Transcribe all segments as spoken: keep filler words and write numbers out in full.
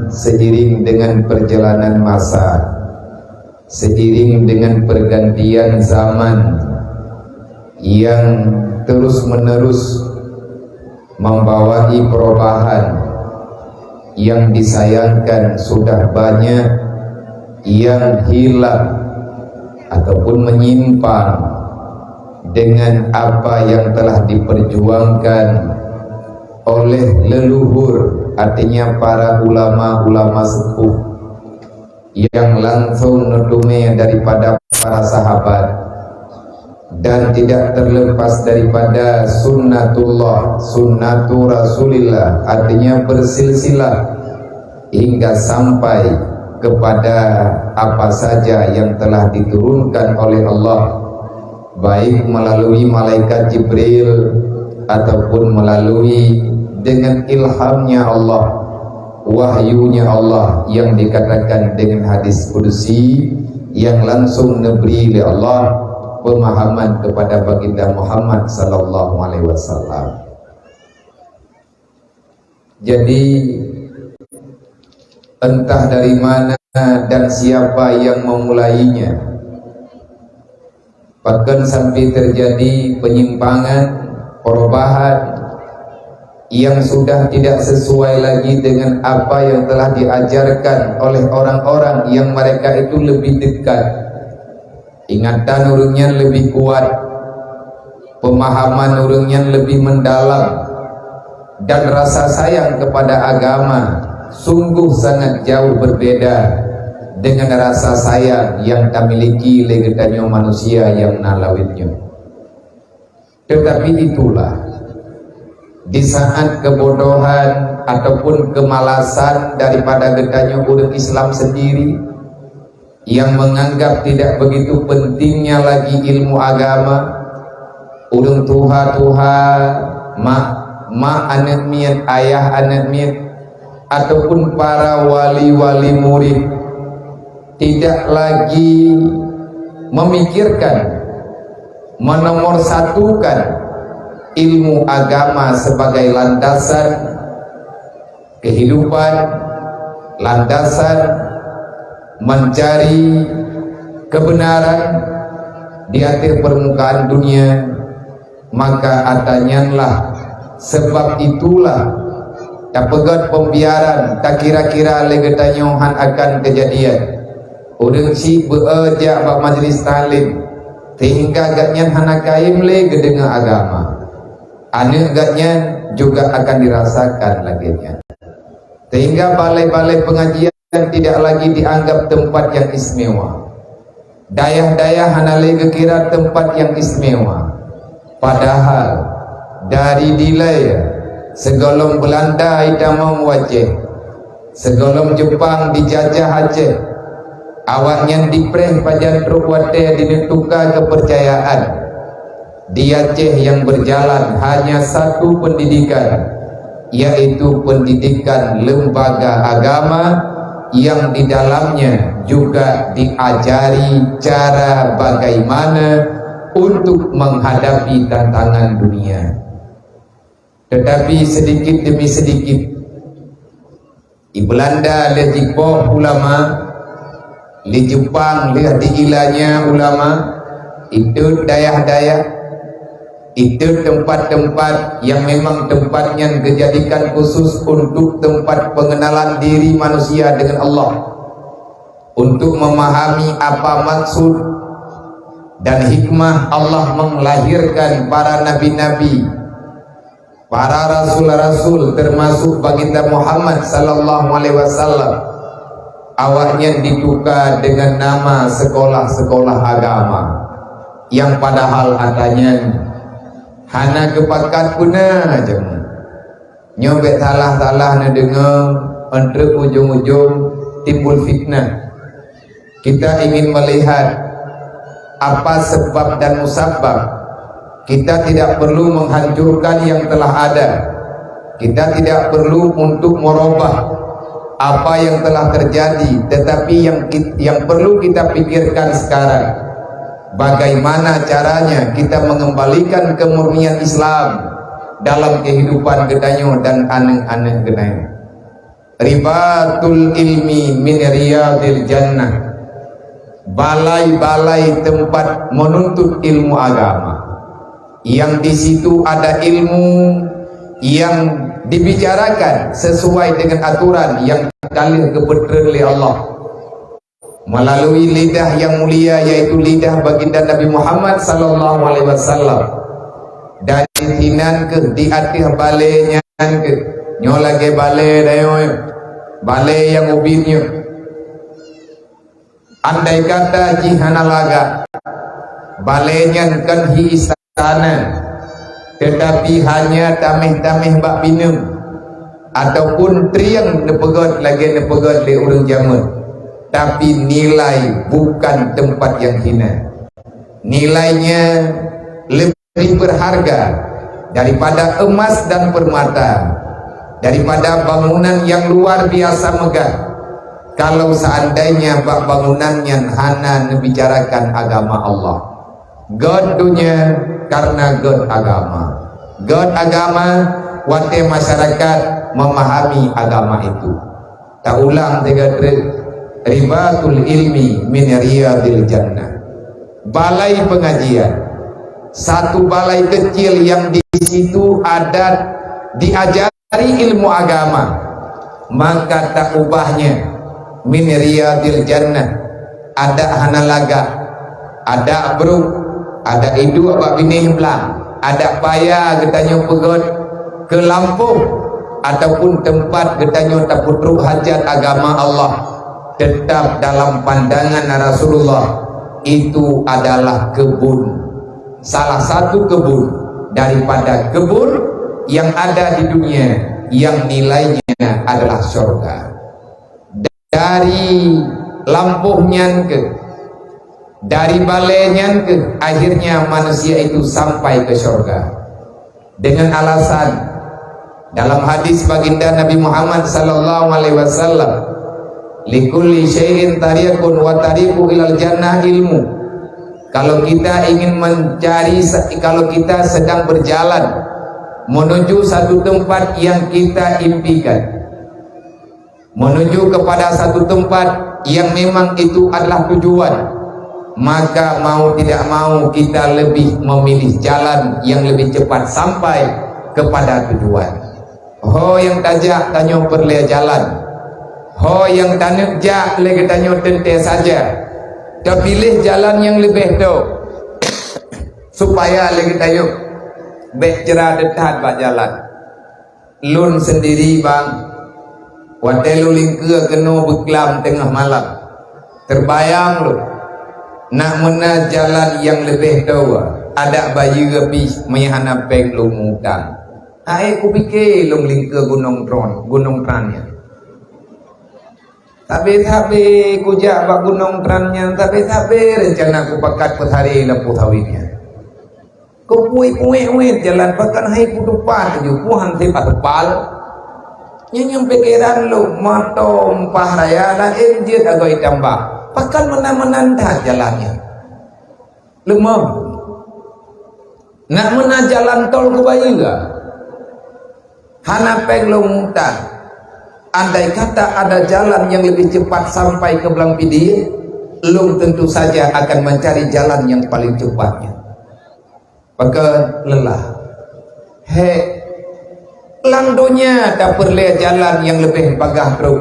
seiring dengan perjalanan masa, seiring dengan pergantian zaman yang terus-menerus membawai perubahan, yang disayangkan sudah banyak yang hilang ataupun menyimpang dengan apa yang telah diperjuangkan oleh leluhur, artinya para ulama-ulama sepuh yang langsung neuteumé daripada para sahabat, dan tidak terlepas daripada sunnatullah, sunnatu Rasulillah, artinya bersilsilah hingga sampai kepada apa saja yang telah diturunkan oleh Allah, baik melalui malaikat Jibril ataupun melalui dengan ilhamnya Allah, wahyunya Allah yang dikatakan dengan hadis kudusi yang langsung diberi oleh Allah pemahaman kepada baginda Muhammad sallallahu alaihi wasallam. Jadi, entah dari mana dan siapa yang memulainya, bahkan sampai terjadi penyimpangan, perubahan yang sudah tidak sesuai lagi dengan apa yang telah diajarkan oleh orang-orang yang mereka itu lebih dekat. Ingatan ureuëng nyan lebih kuat, pemahaman ureuëng nyan lebih mendalam, dan rasa sayang kepada agama sungguh sangat jauh berbeda dengan rasa sayang yang tamiliki lé geutanyoe manusia nyang na lawét nyoe. Tetapi itulah, di saat kebodohan ataupun kemalasan daripada geutanyoe ureuëng Islam sendiri, yang menganggap tidak begitu pentingnya lagi ilmu agama, ureuëng tuha-tuha, mak, mak aneuëk miet, ayah aneuëk miet, ataupun para wali-wali murid tidak lagi memikirkan, menomorsatukan ilmu agama sebagai landasan kehidupan, landasan mencari kebenaran di atas permukaan dunia, maka atanyanlah, sebab itulah tapeugét pembiaran, takira-kira lé geutanyoe hán akan keujadian. Ureuëng syiek beu-e jak bak majlis taklim, sehingga gobnyan hana kayém lé geudeungoe agama. Aneuëk gobnyan juga akan dirasakan lagée nyan. Sehingga balai-balai pengajian tidak lagi dianggap tempat yang istimewa. Dayah-dayah hana lé geukira tempat yang istimewa. Padahal dari dilée, sigohlom Beulanda jitamong u Aceh, sigohlom Jeupang jijajah Aceh, awaknyan jipreh pajan trok watée jineutuka keupeurcayaan. Di Aceh yang berjalan hanya satu pendidikan, yaitu pendidikan lembaga agama yang di dalamnya juga diajari cara bagaimana untuk menghadapi tantangan dunia. Tetapi sedikit demi sedikit, di Beulanda lheueh jipoh ulama, di Jeupang lheueh diilanya ulama, di dayah-dayah, di tempat-tempat yang memang tempat nyan geujadikan khusus untuk tempat pengenalan diri manusia dengan Allah, untuk memahami apa maksud dan hikmah Allah melahirkan para nabi-nabi, para rasul-rasul, termasuk Baginda Muhammad sallallahu alaihi wasallam, awaknyan dituka dengan nama sekolah-sekolah agama, yang padahal atanyan hana geupakat peuna jameun. Nyoe bék salah-salah neudeungoe, eunteuk ujong-ujong timbul fitnah. Kita ingin melihat apa sebab dan musabab. Kita tidak perlu menghancurkan yang telah ada. Kita tidak perlu untuk merubah apa yang telah terjadi, tetapi yang ki-, yang perlu kita pikirkan sekarang, bagaimana caranya kita mengembalikan kemurnian Islam dalam kehidupan geutanyoe dan aneuëk-aneuëk geutanyoe. Ribatul ilmi min riyadil jannah. Balai-balai tempat menuntut ilmu agama. Yang di situ ada ilmu yang dibicarakan sesuai dengan aturan yang ka lheueh geupeutreun lé Allah. Melalui lidah yang mulia, yaitu lidah baginda Nabi Muhammad sallallahu alaihi wasallam. Dan sinan keuh di ateueh balée nyan keuh, nyoe lagée balée dayoe, balée nyang ubit nyoe. Andai kata jih hana lagak, balée nyan kon hi istana, teutapi hanya tameh-tameh bak bineung, ataupun trieng neupeugét lagée neupeugét lé ureuëng jameun, tapi nilai bukan tempat yang hina. Nilainya lebih berharga daripada emas dan permata, daripada bangunan yang luar biasa megah, kalau seandainya bak bangunan nyan hana neubicarakan agama Allah. Gét donya karena gét agama. Gét agama watée masyarakat memahami agama itu. Taulang tiga treuk, ribatul ilmi min riyadil jannah. Balai pengajian, satu balai kecil yang di situ ada diajari ilmu agama, maka tak ubahnya min riyadil jannah. Adak hana lagak, adak brok, adak iduek bak binéh blang, adak paya geutanyoe peugét keu lampôh ataupun teumpat geutanyoe tapeutrok hajat agama Allah, teutap dalam pandangan Rasulullah, itu adalah kebun. Salah satu kebun daripada kebun yang ada di dunia yang nilainya adalah syurga. Dari lampôh nyan keuh, dari balée nyan keuh, akhirnya manusia itu sampai ke syurga. Dengan alasan, dalam hadis baginda Nabi Muhammad sallallahu alaihi wasallam, "Likulli syai'in tariqun wa tariqu ilal jannah ilmu." Kalau kita ingin mencari, kalau kita sedang berjalan menuju satu tempat yang kita impikan, menuju kepada satu tempat yang memang itu adalah tujuan, maka mau tidak mau kita lebih memilih jalan yang lebih cepat sampai kepada tujuan. Ho nyang tajak tanyoe peureulée jalan, ho nyang taneuk jak lé geutanyoe teuntée saja. Tapiléh jalan nyang leubeh tôb, supaya lé geutanyoe bék ceurat that bak jalan. Lôn seundiri, bang, watée lôn lingkeue keunoe beuklam teungoh malam, teubayang lôn, nak meunan jalan nyang leubeh tôb, adak bayeue pih meuihan na péng lôn mutang. Hai kupike lôn lingkeue gunong tron, gunong tran nyan. Sabe-sabe kujak bak gunong tran nyan, sabe-sabe reuncana kupakat peusaré lampôh sawét nyan. Kupui uwét-uwét jalan, pakon hai kutupat laju, puhan sép ateueh pal. Nyan nyang pikeran lôn, moto mpah raya laén jeuet agoi tambah. Pakon meunan-meunan that jalan nyan. Leumah. Nak meunan jalan tol kubayeue. Hana péng lôn mutang. Andai kata ada jalan yang lebih cepat sampai ke Blang Pidie, lôn tentu saja akan mencari jalan yang paling cepatnya. Pakon lelah. Hék, lam donya tapeureulée jalan nyang leubeh bagah trok.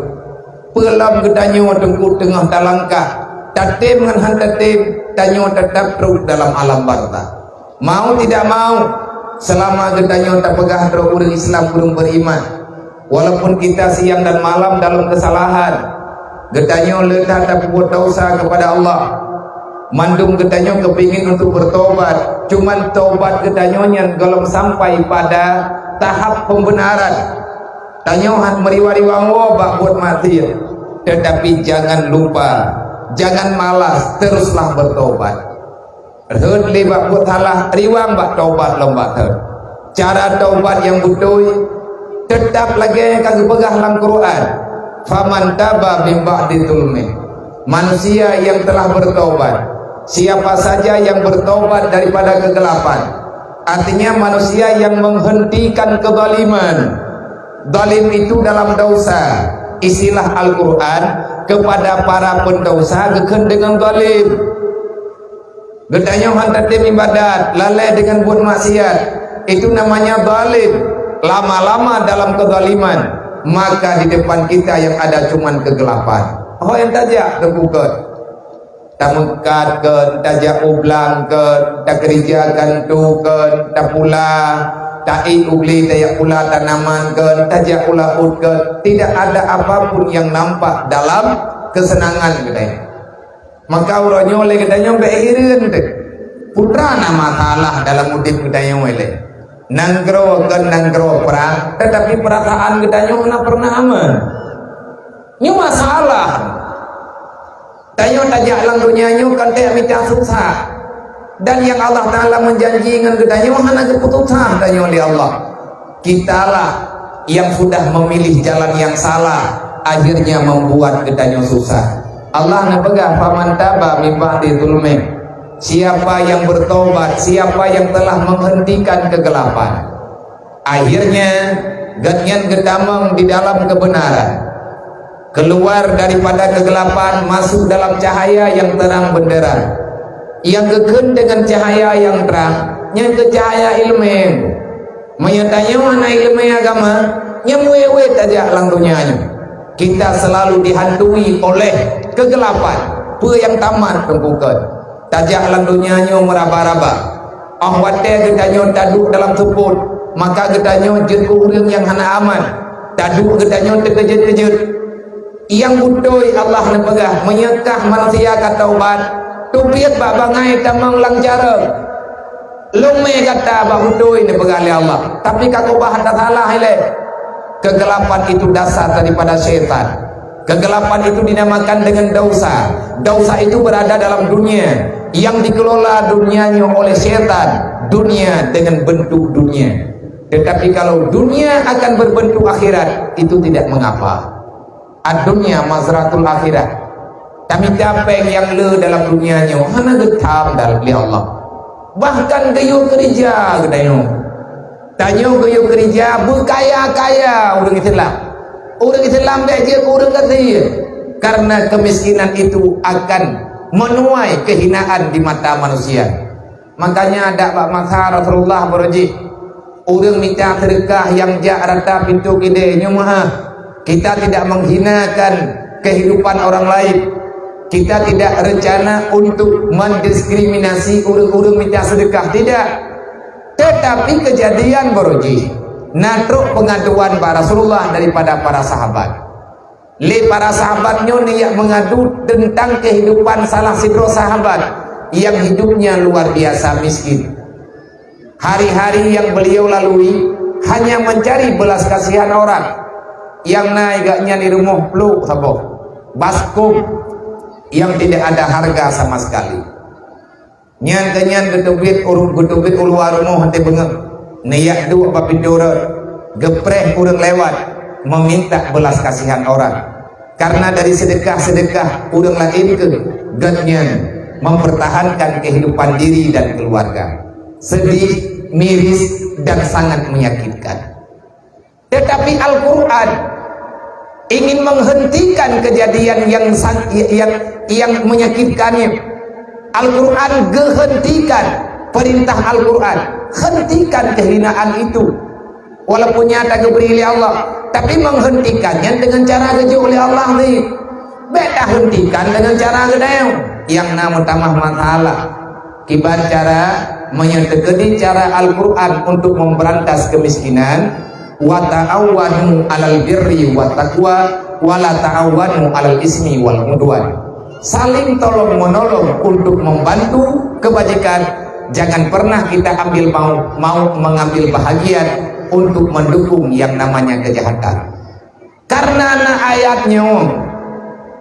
Peue lom geutanyoe teungku teungoh talangkah, tatem ngon han tatem, tanyoe teutap trok dalam alam barzakh. Mau tidak mau, seulama geutanyoe tapeugah droe ureuëng Islam, ureuëng beriman, walaupun kita siang dan malam dalam kesalahan, geutanyoe le that tapeubuet desya kepada Allah. Mandum geutanyoe keupingin untuk bertobat, cuman tobat geutanyoe nyan golom sampai pada tahap pembenaran. Tanyoe han meuriwang-riwang woe bak buet maksiat, tetapi jangan lupa, jangan malas, teruslah bertobat. Rhot lé bak buet salah, riwang bak tobat lom bak thon. Cara tobat nyang beutôi, teutab lagée nyang ka geupeugah lam Quran, "Faman taba min ba'di zulmih." Manusia yang telah bertobat, siapa saja yang bertobat daripada kegelapan, artinya manusia yang menghentikan kezaliman. Zalim itu dalam dosa, Istilah Al-Quran kepada para pendosa geukheun deungon zalim. Geutanyoe han tatem ibadat, lalai deungon buet maksiat, itu namanya zalim. Lama-lama dalam kezaliman, maka di depan kita yang ada cuman kegelapan. Ho nyang tajak teupukot. Tameukat kon, tajak u blang kon, takeurija kantô kon, tapula, taék u glé tajak pula tanaman kon, tajak u laôt kon. Tidak ada apapun yang nampak dalam kesenangan geutanyoe. Maka uroe nyoe lé geutanyoe bék hireuen teuh. Peue na masalah dalam udeb geutanyoe lé. Nanggroe kon nanggroe prang, tetapi perasaan geutanyoe hana pernah aman. Nyoe masalah. Tanyoe tajak lam donya nyoe kon tajak mita susah. Dan nyang Allah Taala meujanji ngon geutanyoe hana geupeususah tanyoe lé Allah. Kitalah yang sudah memilih jalan yang salah, akhirnya membuat geutanyoe susah. Allah neupeugah, "Faman taba min ba'di zulmih." Siapa yang bertobat, siapa yang telah menghentikan kegelapan, akhirnya gobnyan geutamong di dalam kebenaran. Keluar daripada kegelapan, masuk dalam cahaya yang terang benderang. Nyang geukheun deungon cahaya nyang trang, nyan keuh cahaya ileumèe. Meunyoe tanyoe hana ileumèe agama, nyan wèt-wèt tajak lam donya nyoe. Kita selalu dihantui oleh kegelapan. Peue nyang tamat teupukot. Tajak lam donya nyoe meuraba-raba. Óh watèe geutanyoe taduek dalam seupôt, maka geutanyoe jeuet keu ureueng nyang hana aman. Taduek geutanyoe teukeujeuet-keujeuet. Nyang beutôi Allah neupeugah, meunyoe kah manusia ka taubat, teubiet bak bangai tamong lam carông. Lôn mè gata bak beutôi neupeugah lé Allah, tapi ka keubah tasalah ilèe. Kegelapan itu dasar daripada syaitan. Kegelapan itu dinamakan dengan dosa. Dosa itu berada dalam dunia yang dikelola dunia nyoe oleh syaitan, dunia dengan bentuk dunia. Tetapi kalau dunia akan berbentuk akhirat, itu tidak mengapa. Ad-dunya mazratul akhirah. Tamita péng nyang le dalam dunia nyoe hana geutam lé Allah. Bahkan geuyue keurija geutanyoe. Tanyoe geuyue keurija beukaya-kaya ureueng Islam. Ureueng Islam bèk jeuet keu ureueng gasien. Karena kemiskinan itu akan menuai kehinaan di mata manusia. Makanya dak bak masa Rasulullah beureuji, ureueng mita seudeukah nyang jak rata pintoe keudè nyoe meu'ah. Kita tidak menghinakan kehidupan orang lain. Kita tidak rencana untuk mendiskriminasi ureueng-ureueng mita seudeukah, tidak. Tetapi kejadian beureuji, na trok pengaduan bak Rasulullah daripada para sahabat. Lé para sahabat nyoe neujak meungadu teuntang keuhidupan salah sidroe sahabat nyang hidupnya luar biasa miskin. Hari-hari yang beliau lalui hanya mencari belas kasihan orang. Nyang na gobnyan di rumoh plôk saboh, baskom yang tidak ada harga sama sekali. Nyan keuh nyan geuteubiet ureueng, geuteubiet u luwa rumoh até beungoh, neujak duek bak pintoe rot, geupreh ureueng lewat, meminta belas kasihan orang. Karena dari sedekah-sedekah ureueng laén keuh gobnyan mempertahankan kehidupan diri dan keluarga. Sedih, miris, dan sangat menyakitkan. Tetapi Al-Quran ingin menghentikan kejadian yang sang-, yang, yang menyakitkan itu. Al-Quran geuhentikan perintah Al-Quran, hentikan kehinaan itu. Walaupun nyata geubri lé Allah, tapi menghentikannya dengan cara geujok lé Allah ni. Bèk tahentikan dengan cara geutanyoe nyang na meutamah masalah. Kiban cara, meunyoe teukeudi cara Al-Quran untuk memberantas kemiskinan, "Wa ta'awanu 'alal birri wat taqwa, wa la ta'awanu 'alal ismi wal 'udwan." Saling tolong-menolong untuk membantu kebajikan, jangan pernah kita ambil mau, mau mengambil bahagian untuk mendukung yang namanya kejahatan. Karena na ayat nyoe,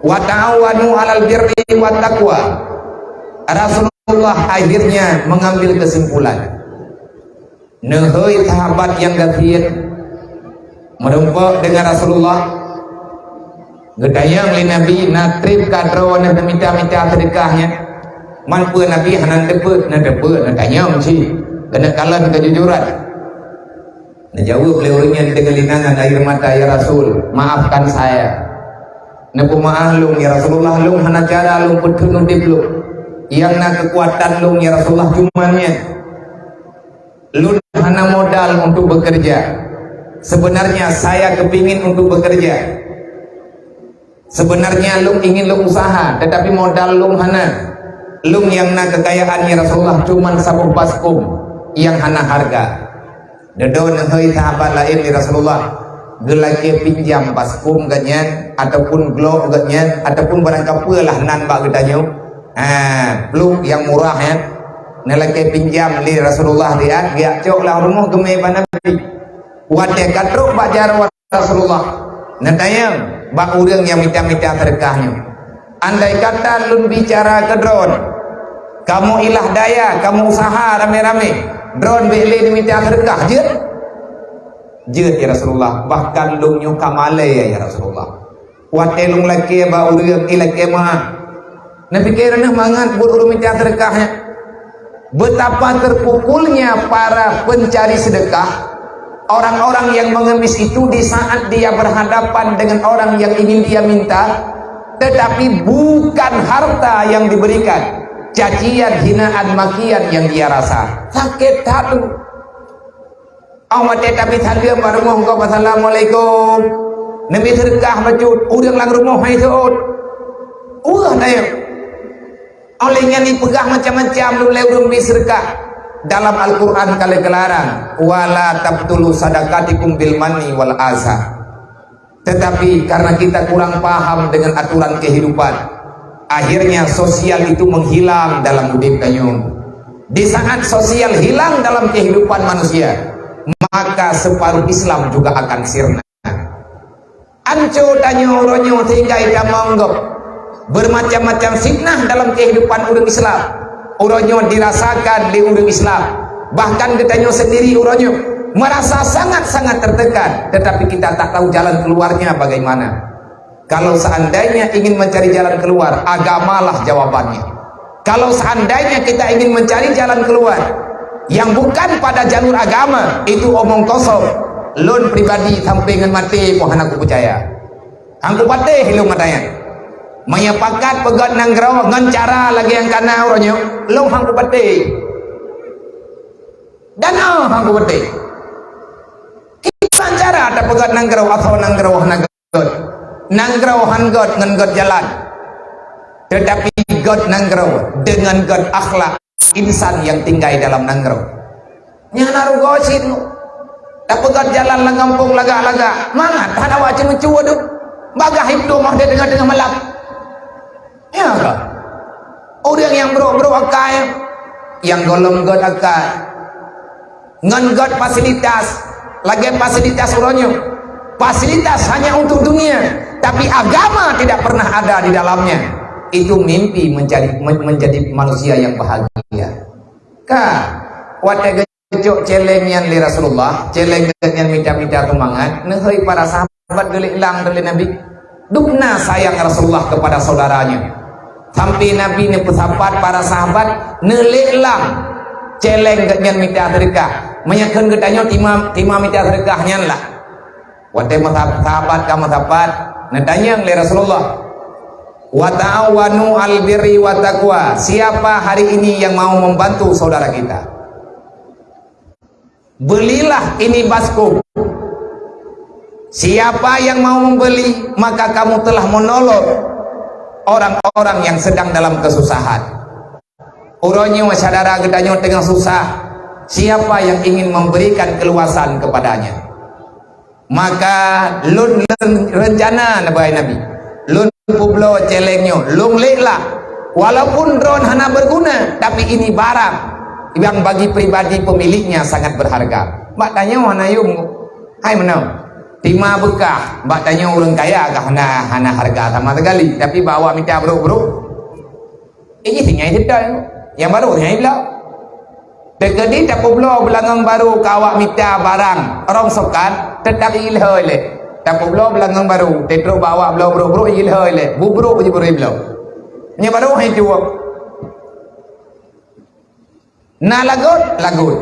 "Wa ta'awanu 'alal birri wat taqwa." Rasulullah akhirnya mengambil kesimpulan. Neuhôi sahabat nyang gasien, meurumpok dengan Rasulullah, geutanyong lé Nabi, na trép ka droeneuh neumita-mita seudeukah nyan. Man peue Nabi hana neuteupeue, neuteupeue, neutanyong cit, keuneuk kalon keujujuran. Neujaweueb lé ureueng nyan deungon linangan air mata, "Ya Rasul, maafkan saya." Neupeumeu'ah lôn, ya Rasulullah, lôn hana cara lôn peutheun udeb lôn. Nyang na keukuatan lôn, ya Rasulullah, cuma nyan. Lôn hana modal untuk bekerja. Sebenarnya saya kepingin untuk bekerja. Sebenarnya lôn ingin lôn usaha, tetapi modal lôn hana. Lôn nyang na kekayaan, ya Rasulullah, cuman saboh baskom nyang hana harga. Dudoe neuhôi sahabat laén lé Rasulullah, geulakée pinjam baskom geuh nyan, ataupun glok geuh nyan, ataupun barang kapeue lah nan bak geutanyoe. Ha, pluek nyang murah nyan. Neulakée pinjam lé Rasulullah riat, geujak cok lam rumoh geumé bak Nabi. Watée ka trok bak jaroe Rasulullah, neutanyong bak ureuëng nyang mita-mita seudeukah nyoe, "Andai kata lôn bicara keu droen, kamoe ilah daya, kamoe usaha ramé-ramé, droen bék lé neumita seudeukah, jeuet?" "Jeuet, ya Rasulullah, bahkan lôn nyoe ka malée, ya Rasulullah. Watée lôn lakée bak ureuëng, ilakée meu'ah." Neupike droeneuh mangat buet ureuëng mita seudeukah nyan. Betapa terpukulnya para pencari sedekah, orang-orang yang mengemis itu di saat dia berhadapan dengan orang yang ingin dia minta, tetapi bukan harta yang diberikan, cacian, hinaan, makian yang dia rasa. Sakét that tu. Awak watée tabi saleuem bak rumoh gob, "Assalamualaikum." Neubi seudeukah bacut, ureuëng lam rumoh hai seuôt. Wah, dayeuh. Oleh nyan ipeugah macam-macam lulée ureuëng bi seudeukah. Dalam Al-Quran ka lheueh geularang, "Wa la tabtulu sadaqatikum bil manni wal adza." Tetapi karena kita kurang paham dengan aturan kehidupan, akhirnya sosial itu menghilang dalam hidup tanyoe. Di saat sosial hilang dalam kehidupan manusia, maka separuh Islam juga akan sirna. Anco tanyoe uroe nyoe sehingga ita meunganggap bermacam-macam fitnah dalam kehidupan ureuëng Islam. Uroe nyoe dirasakan lé ureuëng Islam. Bahkan geutanyoe sendiri uroe nyoe merasa sangat-sangat tertekan, tetapi kita tak tahu jalan keluarnya bagaimana. Kalau seandainya ingin mencari jalan keluar, agamalah jawabannya. Kalau seandainya kita ingin mencari jalan keluar yang bukan pada jalur agama, itu omong kosong. Lôn pribadi sampai ngon maté pun hana kupeucaya. Hang kupatéh lôn mata nyan. Meunyoe pakat peugöt nanggroe ngon cara lagée nyang kana uroe nyoe, lôn hang kupatéh. Dan ah hang kupatéh. Kiban cara tapeugöt nanggroe, asoe nanggroe hana göt. Nanggroe han göt ngon göt jalan. Tetapi göt nanggroe dengan göt akhlak insan yang tinggai dalam nanggroe. Nyan na rugoe cit nyoe. Tapeugöt jalan lam gampông lagak-lagak. Mangat that awak ceumeucue deuh. Bagaih ipeudong mah di teungoh-teungoh malam. Ya ka? Ureuëng nyang brok-brok akai, nyang gohlom göt akai. Ngon göt fasilitas, lagée fasilitas uroe nyoe. Fasilitas hanya untuk dunia, tapi agama tidak pernah ada di dalamnya. Itu mimpi menjadi, men-, menjadi manusia yang bahagia. Ka, watée geucok céléng nyan lé Rasulullah, céléng nyan mita-mita seumangat, neuhôi para sahabat geulék lang lé Nabi. Dubna sayang Rasulullah kepada saudaranya. Sampai Nabi neupeusapat para sahabat neulék lang céléng geuh nyan mita seudeukah. Meunyoe kheun geutanyoe tima, tima mita seudeukah nyan lah. Watée meusa-, sahabat ka meusapat, neutanyong lé Rasulullah, "Wa ta'awanu al birri wa taqwa." Siapa hari ini yang mau membantu saudara kita? Belilah ini baskom. Siapa yang mau membeli, maka kamu telah menolong orang-orang yang sedang dalam kesusahan. Uroe nyoe syedara geutanyoe teungoh susah. Siapa yang ingin memberikan keluasan kepadanya? Maka lôn, lôn reuncana, neubai Nabi, lôn peubloe céléng nyoe, lôn lék lah. Walaupun droen hana berguna, tapi ini barang yang bagi pribadi pemiliknya sangat berharga. Bak tanyoe hana yum. Hai meunoe. Tima beukah, bak tanyoe ureuëng kaya ka hana, hana harga sama sekali. Tapi bak awak mita brok-brok, ini singai seutôt. Nyang barô singai bloe. Teukeudi tapeubloe beulangöng barô keu awak mita barang rongsokan, teutap ilhôi lé. Tapeubloe beulangöng barô, teutrok bak awak bloe brok-brok ilhôi lé. Bubrok jibri bloe. Nyang barô hai cuwok. Na lagot, lagot.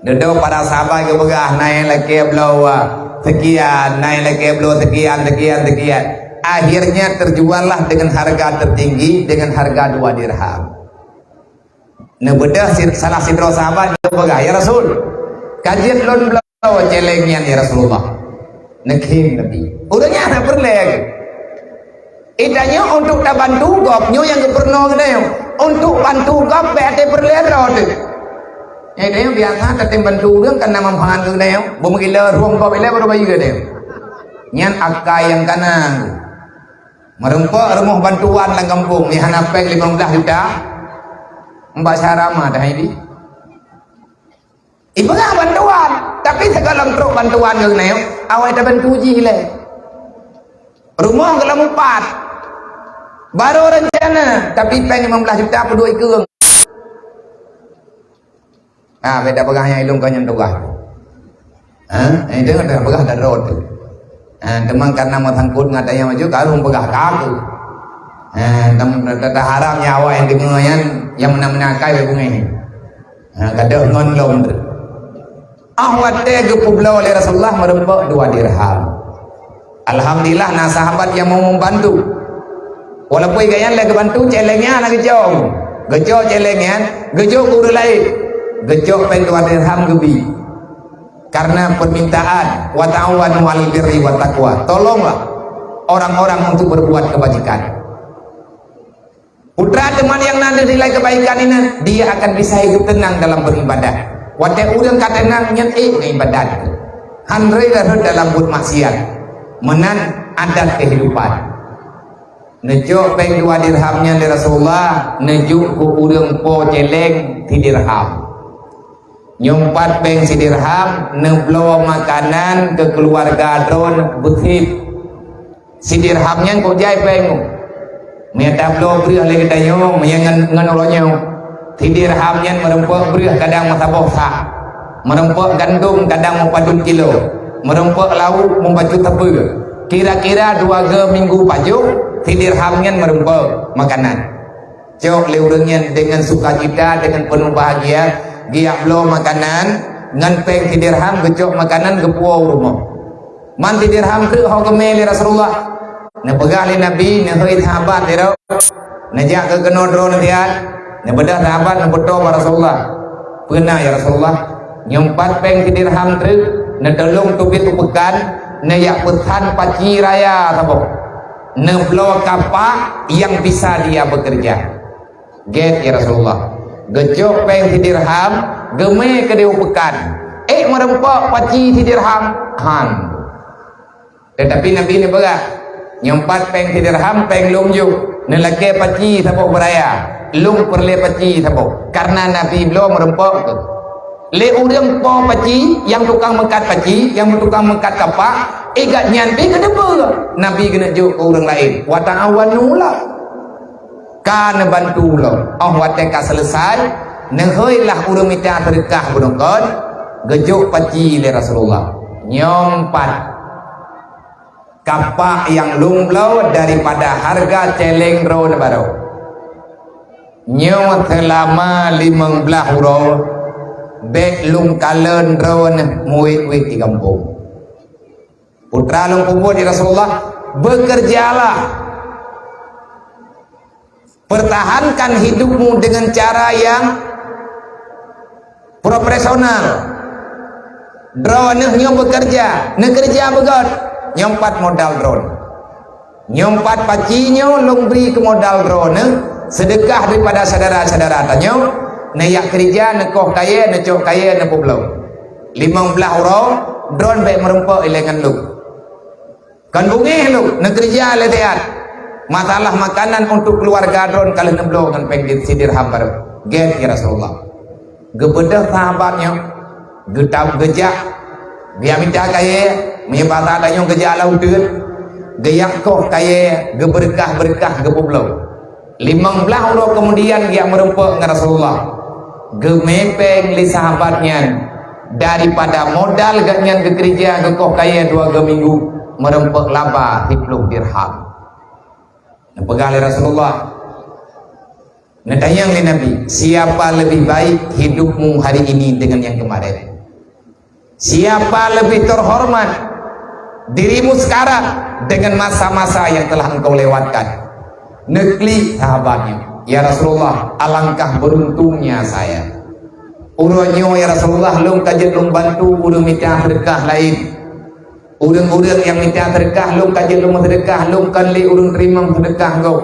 Dudoe para sahabat geupeugah, "Nai lakée bloe sekian, nai lakée bloe sekian, sekian, sekian." Akhirnya terjuallah dengan harga tertinggi, dengan harga dua dirham. Neubeudôh si-, salah sidroe sahabat geupeugah, "Ya Rasul, ka jeuet lôn bloe céléng nyan, ya Rasulullah." Neukhém Nabi. Ureuëng nyan hana peureulée. Itanyoe untuk tabantu gob, nyoe nyang geupeurunoe geutanyoe. Untuk bantu gob, bék até peureulée droe teuh. Nyan itanyoe biasa tatem bantu ureuëng kana manfaat keu geutanyoe. Beumeugileue rhueng gob ilée baru bayeue geutanyoe. Nyan akai nyang kana. Meurumpok rumoh bantuan lam gampông, nyang hana péng limong blaih juta. Mbak Syara ma dah ini. Ipeugah bantuan, tapi sigohlom trok bantuan geuneuk, awai tabantu jih lé. Rumoh gohlom upat. Barô reuncana, tapi péng limong blaih juta peuduek ikeueng. Ha, beda peugah nyang ilung kau nyang tugas. Ha, itu ada peugah darurat tu. Ha, teuma karena meusangkut ngon tanya maju, karu peugah kaku. Ha, tam-, ta-, ta-, haram nyawa yang dengar yang, yang mena-mena kai bungeh. Ha, gadoh ngon lom tu. Ah, watée geupubloe lé Rasulullah meurumpok dua dirham. Alhamdulillah, na sahabat nyang mau membantu. Walaupun gaya lé geubantu, céléng nyan na geucok. Geucok céléng nyan, geujok keu ureuëng laén. Geucok péng dua dirham geubi. Karena permintaan, "Wa ta'awanu 'alal birri wat taqwa." Tolonglah orang-orang untuk berbuat kebajikan. Putra teman yang na nilai kebaikan ini, dia akan bisa hidup tenang dalam beribadah. Watée ureuëng ka teunang nyan ék ibadat. Han rhot dalam buet maksiat. Meunan adat kehidupan. Neucok péng dua dirham nyan lé Rasulullah, neujok keu ureuëng po céléng sidirham. Nyoe pat péng sidirham, neubloe makanan keu keuluwarga droen beusit. Sidirham nyan kok jai péng. Meunyo tabloe breueh lé geutanyoe, meunyo ngon, ngon uroe nyoe. Sidirham nyan meurumpok breueh kadang meusaboh sak. Meurumpok gandom kadang meupadum kilo. Meurumpok lauek meubacut sapeue. Kira-kira dua go minggu pajoh, sidirham nyan meurumpok makanan. Cok lé ureuëng nyan dengan sukacita, dengan penuh bahagia, geujak bloe makanan, ngon péng sidirham geucok makanan geupuwoe u rumoh. Man sidirham treuk ho geumé lé Rasulullah. Neupeugah lé Nabi, neuhôi sahabat sidroe. Neujak keu keunoe droe neusiat. Neubeudôh sahabat neupeutoe bak Rasulullah. "Peue na, ya Rasulullah?" "Nyoe pat péng sidirham treuk, neutulông teubiet u peukan, neujak peusan paci raya saboh. Neubloe kapak nyang bisa dia bekerja." "Gét, ya Rasulullah." Geucok péng sidirham, geumé keudéh u peukan. Ék meurumpok paci sidirham? Han. Teutapi Nabi neupeugah, "Nyoe pat péng sidirham, péng lôn jok. Neulakée paci saboh beuraya. Lôn peureulée paci saboh." Karena Nabi bloe meurumpok tu. Lé ureuëng po paci, nyang tukang meukat paci, nyang tukang meukat kapak, igat nyan pih geuteupeue. Nabi geuneuk jok keu ureuëng laén. "Wa ta'awanu lah." Ka neubantu lom. Óh watée ka seuleusai, neuhôi lah ureuëng mita seudeukah beunongkot, geujok paci lé Rasulullah. Nyoe pat kapak nyang lôn bloe daripada hareuga céléng droeneuh baroe. Nyoe seulama limong blaih uroe, bék lôn kalon droeneuh meuwét-wét di gampông. Putra lôn peubuet, ya Rasulullah, bekerjalah. Pertahankan hidupmu dengan cara yang profesional. Droeneuh nyoe bekerja, neukeureuja beugét, nyoe pat modal droeneuh. Nyoe pat paci nyoe lôn bri keu modal droeneuh, seudeukah daripada syedara-syedara tanyoe, neuyak keureuja, neukoh kayée, neucok kayée, neupeubloe. Limong blaih uroe, droeneuh bék meurumpok ilée ngon lôn. Kon beungéh lôn, neukeureuja lé siat. Masalah makanan untuk keuluwarga droeneuh ka lheueh neubloe ngon péng di-, sidirham baroe. Gét, ya Rasulullah. Geubeudôh sahabat nyoe, geutam geujak, geujak mita kayée, meunyoe basa tanyoe geujak lam uteuen, geujak koh kayée, geubeureukah-beureukah, geupeubloe. Limong blaih uroe keumudian geujak meurumpok ngon Rasulullah. Geumé péng lé sahabat nyan, daripada modal gobnyan geukeureuja geukoh kayée dua go minggu, meurumpok laba siplôh dirham. Neupeugah lé Rasulullah, neutanyong lé Nabi, "Siapa lebih baik hidupmu hari ini dengan yang kemarin? Siapa lebih terhormat Dirimu sekarang dengan masa-masa yang telah engkau lewatkan. Neuklik sahabatnya, "Ya Rasulullah, alangkah beruntungnya saya." Uroe nyoe, ya Rasulullah, lôn ka jeuet lôn bantu ureuëng mita seudeukah laén. Ureuëng-ureuëng nyang mita seudeukah, lôn ka jeuet lôn meuseudeukah, lôn kon lé ureuëng teurimong seudeukah gob.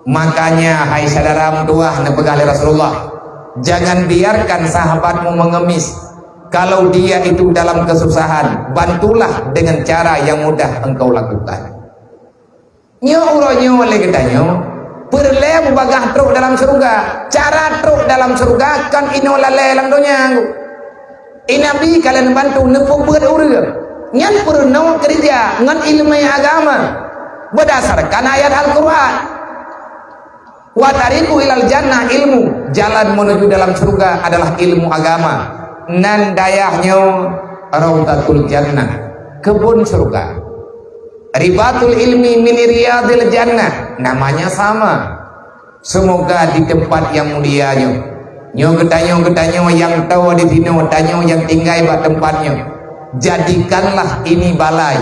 Makanya, hai syedara meutuwah, neupeugah lé Rasulullah, "Jangan biarkan sahabatmu mengemis. Kalau dia itu dalam kesusahan, bantulah dengan cara yang mudah engkau lakukan." Nyoe uroe nyoe lé geutanyoe, peureulée beubagaih trok dalam syeuruga. Cara trok dalam syeuruga kon inoe lalée lam donya. I Nabi ka lheueh neubantu neupeubeuet ureuëng. Nyan peurunoe keureuja ngon iéleumé agama beurdasarkan ayat Al-Qur'an. "Wa tariqu ilal jannah ilmu." Jalan menuju dalam syeuruga adalah ilmu agama. Nan dayah nyoe Raudhatul Jannah, keubon syeuruga. "Ribatul ilmi min riyadil jannah." Namanya sama. Semoga di tempat yang mulia nyoe, nyoe geutanyoe-geutanyoe nyang toe di sinoe, tanyoe nyang tinggai bak tempat nyoe, jadikanlah ini balai,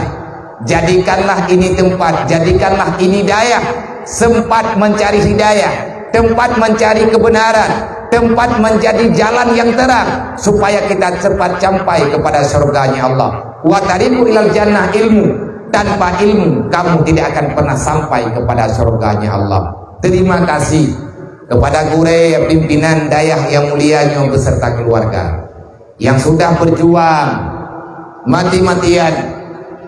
jadikanlah ini tempat, jadikanlah ini dayah sempat mencari hidayah, tempat mencari kebenaran, tempat menjadi jalan yang terang supaya kita cepat sampai kepada surganya Allah. "Wa tariqu ilal jannah ilmu." Tanpa ilmu, kamu tidak akan pernah sampai kepada surganya Allah. Terima kasih kepada gurée pimpinan dayah yang mulia nyoe beserta keluarga yang sudah berjuang mati-matian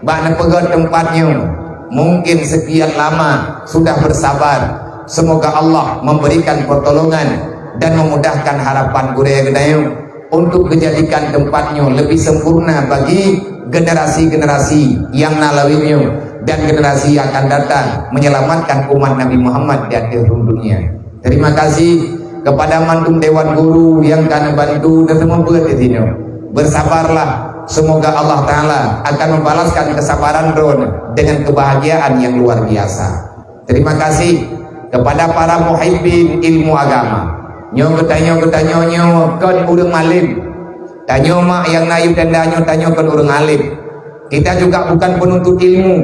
bak neupeugét tempat nyoe. Mungkin sekian lama sudah bersabar. Semoga Allah memberikan pertolongan dan memudahkan harapan gurée geutanyoe untuk menjadikan tempat nyoe lebih sempurna bagi generasi-generasi yang na lawét nyoe dan generasi yang akan datang, menyelamatkan umat Nabi Muhammad di ateueh rhueng dunia. Terima kasih kepada mandum dewan guru yang ka neubantu dan seumeubeuet di sinoe. Bersabarlah, semoga Allah Taala akan membalaskan kesabaran droeneuh dengan kebahagiaan yang luar biasa. Terima kasih kepada para muhibbin ilmu agama. Nyoe geutanyoe, geutanyoe nyoe kon ureuëng alim. Tanyoe mak nyang na yue tenda nyoe, tanyoe kon ureuëng alim. Kita juga bukan penuntut ilmu.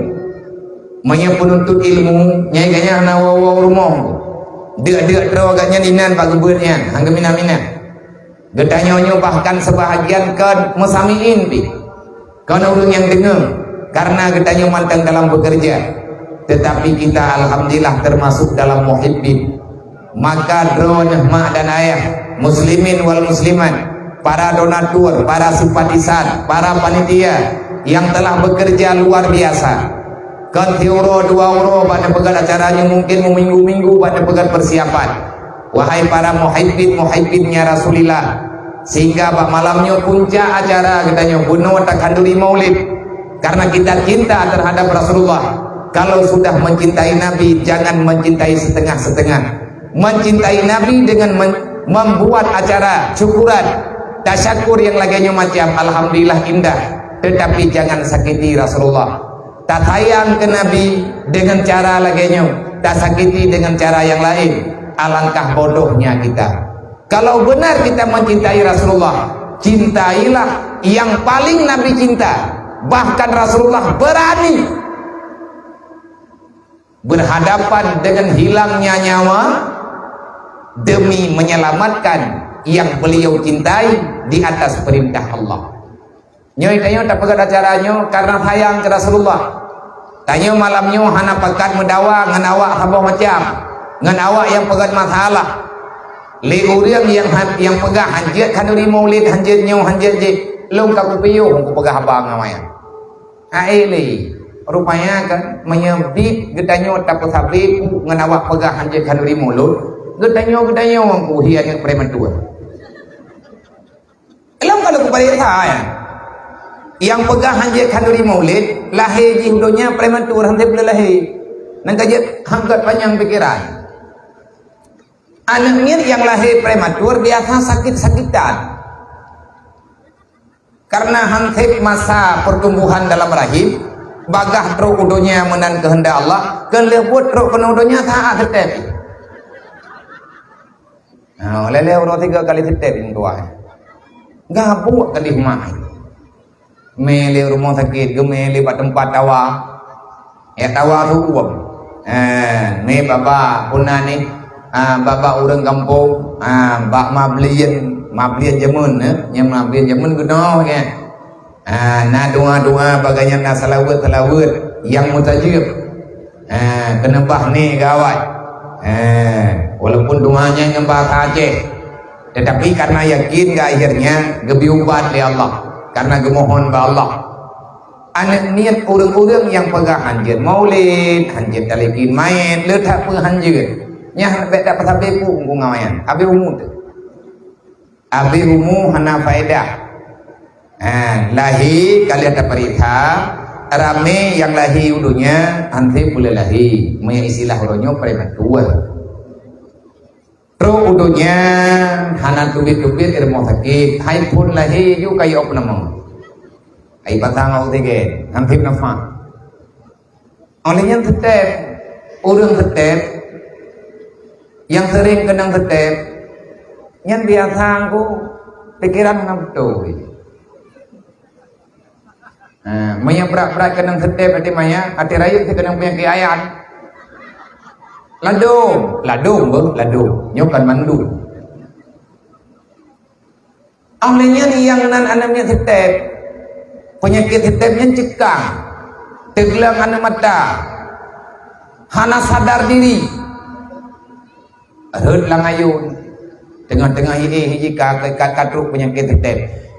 Meunyoe penuntut ilmu, nyai ganyang na woe-woe rumoh. Deuk-deuk droe gobnyan inan bak geubeuet nyan, han geumina-mina. Geutanyoe nyoe bahkan sebahagian kon musami'in pih. Kon ureuëng nyang deungoe, karena geutanyoe mantong dalam bekerja. Tetapi kita alhamdulillah termasuk dalam muhibbin. Maka droeneuh mak dan ayah, muslimin wal muslimat, para donatur, para simpatisan, para panitia yang telah bekerja luar biasa. Kon siuroe dua uroe bak neupeugét acara nyoe, mungkin meuminggu-minggu bak neupeugét persiapan. Wahai para muhibbin-muhibbinnya Rasulillah, sehingga bak malam nyoe puncak acara geutanyoe bunoe takhanduri maulid. Karena kita cinta terhadap Rasulullah. Kalau sudah mencintai Nabi, jangan mencintai setengah-setengah. Mencintai Nabi dengan men-, membuat acara syukuran, tasyakur yang lagée nyoe macam, alhamdulillah indah. Tetapi jangan sakiti Rasulullah. Tasayang ke Nabi dengan cara lagée nyoe, tasakiti dengan cara yang lain. Alangkah bodohnya kita. Kalau benar kita mencintai Rasulullah, cintailah yang paling Nabi cinta. Bahkan Rasulullah berani berhadapan dengan hilangnya nyawa demi menyelamatkan yang beliau cintai di atas perintah Allah. Nyoe tanyoe tapeugét acara nyoe karena sayang keu Rasulullah. Tanyoe malam nyoe hana pakat meudawa ngon awak saboh macam, ngon awak nyang peugét masalah. Lé ureuëng nyang han-, nyang peugah hanjeuet khanduri maulid, hanjeuet nyoe, hanjeuet jih, lôn ka kupiôh kupeugah haba ngon awak nyan. Hai lé, rupanya kan, meunyoe bit geutanyoe tapeusabe peue ngon awak peugah hanjeuet khanduri maulid, geutanyoe, geutanyoe kuhi aneuëk prematur. Lom kalau kupareksa, ya. Nyang peugah hanjeuet khanduri maulid, lahé jih u donya prematur, hana teupeulahé. Nang ka jeuet hangkat panyang pikeran. Aneuëk miet nyang lahé prematur biasa sakit-sakitan. Karena han sép masa pertumbuhan dalam rahim, bagaih trok u donya meunan keuheundak Allah, keu lheueh buet trok keunoe u donya saát seutép. Ha, lheueh-lheueh uroe tiga kali seutép nyan tuha. Gabuk ka di rumah. Mé lé rumoh sakét, geumé lé bak teumpat tawa. Ya tawa su'uem. Ha, mé bak-bak puna ni, ha, bak-bak ureuëng gampông, ha, bak mablien, mablien jameun, eh, nyang mablien jameun geunoe, ya. Ha, na doa-doa bagai nyan, na salaweuet-salaweuet nyang mustajab. Ha, keuneubah ni gawai. Ha, walaupun doa nyan ngon bahasa Aceh, tetapi karena yakin, akhirnya geubri ubat lé Allah karena geumohon bak Allah. Aneuk miet ureuëng-ureuëng nyang peugah hanjeuet maulid, hanjeuet talakén manyét, le that peue hanjeuet. Nyan bék that peusabe pun ngon awaknyan, habéh umu teuh. Habéh umu hana faedah. Ha, lahé ka lheueh tapeuriksa, ramé nyang lahé u donya, han sép peureulée lahé. Meunyoe istilah uroe nyoe prematur. Trok u donya hana teubiet-teubiet di rumoh sakét, hai phon lahé ju kayok nama. Hai batang oksigen, han sép nafas. Oleh nyan seutep, ureuëng seutep, nyang sering keunong seutep, nyan biasa angku pikiran hana beutôi. Ha, meunyoe brat-brat keunong seutep até maya, até rayeuk sikeunong peunyakét ayat. Ladôm, ladôm beuh, ladôm. Nyoe kon mandum. Óh lheueh nyan nyang nan aneuk miet seutep. Peunyakét seutep nyan ceukang. Teugleueng aneuk mata. Hana sadar diri. Rhot lam ayôn. Teungoh-teungoh hi éh, hi jih ka, ka, ka trok peunyakét seutep.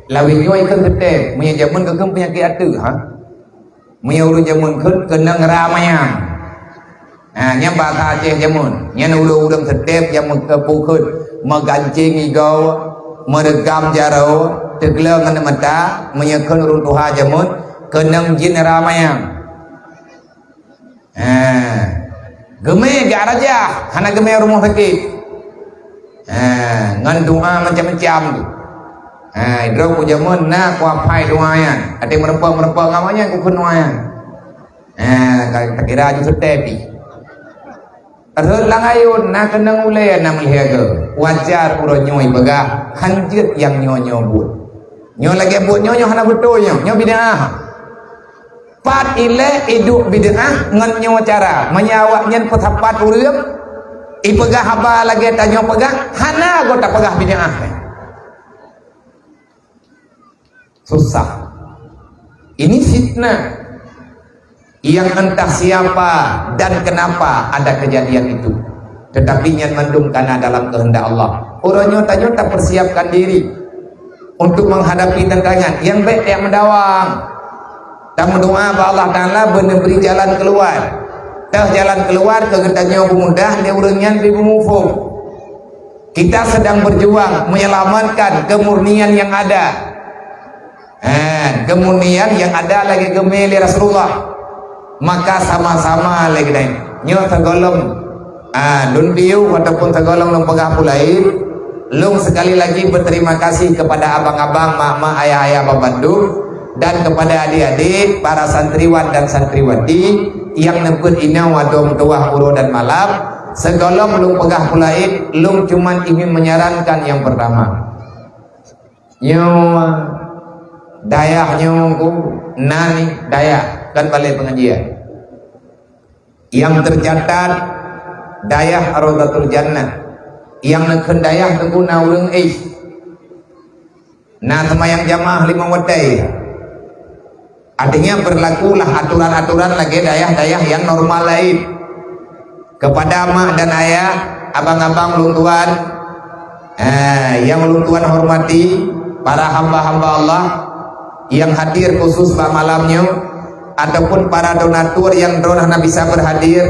Lawét nyoe ikheun seutep, meunyoe jameun geukheun peunyakét ateueh, ha? Meunyoe ureuëng jameun kheun keunong ramayang. Ha, nyan bahasa Aceh jameun. Nyan ureuëng-ureuëng seutep nyang meukeupeu kheun, meugancéng igoe, meureugam jaroe, teugleueng aneuk mata, meunyoe kheun ureuëng tuha jameun, keunong jin ramayang. Ha. Geumé jak rajah, hana geumé rumoh sakét. Ha, ngon doa macam-macam tu. Ha, droe ku jameun na kuaphai doa nyan. Até meureumpok-meureumpok ngon awaknyan kukheun doa nyan. Ha, ka, ka kira aju seutep pih. Rhot lam ayôn na keunong ulée na meulihaga. Wajar uroe nyoe ipeugah, hanjeuet nyang nyoe-nyoe buet. Nyoe lagée buet nyoe, nyoe hana beutôi nyoe, nyoe bid'ah. Pat ilée iduek bid'ah ngon nyoe cara. Meunyoe awaknyan peusapat ureuëng, ipeugah haba lagée tanyoe peugah, hana gota peugah bid'ah. Susah. Ini fitnah. Yang entah siapa dan kenapa ada kejadian itu. Tetapi nyan mandum kana dalam kehendak Allah. Uroe nyoe tanyoe tapersiapkan diri untuk menghadapi tantangan nyang bék jak meudawang. Tameudoa bak Allah Taala beuneubri jalan keuluwa. Teuh jalan keuluwa keu geutanyoe beumudah lé ureuëng nyan bri beumuphom. Kita sedang berjuang menyelamatkan kemurnian yang ada. Eh, kemurnian yang ada lagée geumé lé Rasulullah. Maka sama-sama lé geutanyoe. Nyoe sigohlom, ah, lôn piôh ataupun sigohlom lôn peugah peue laén, lôn sekali lagi berterima kasih kepada abang-abang, mak-mak, ayah-ayah bandum dan kepada adik-adik, para santriwan dan santriwati nyang neupeuet inong adoe meutuwah uroe dan malam. Sigohlom lôn peugah peue laén, lôn cuman ingin menyarankan yang pertama. Nyoe dayah nyoe ku na ni dayah, kan balai pengajian. Nyang tercatat dayah Raudhatul Jannah. Nyang neukheun dayah teungku na ureuëng éh. Na seumayang jamaah limong watée. Artinya berlakulah aturan-aturan lagée dayah-dayah nyang normal laén. Kepada mak dan ayah, abang-abang lôn tuan, eh, nyang lôn tuan hormati, para hamba-hamba Allah nyang hadir khusus bak malam nyoe, ataupun para donatur nyang droen hana bisa berhadir,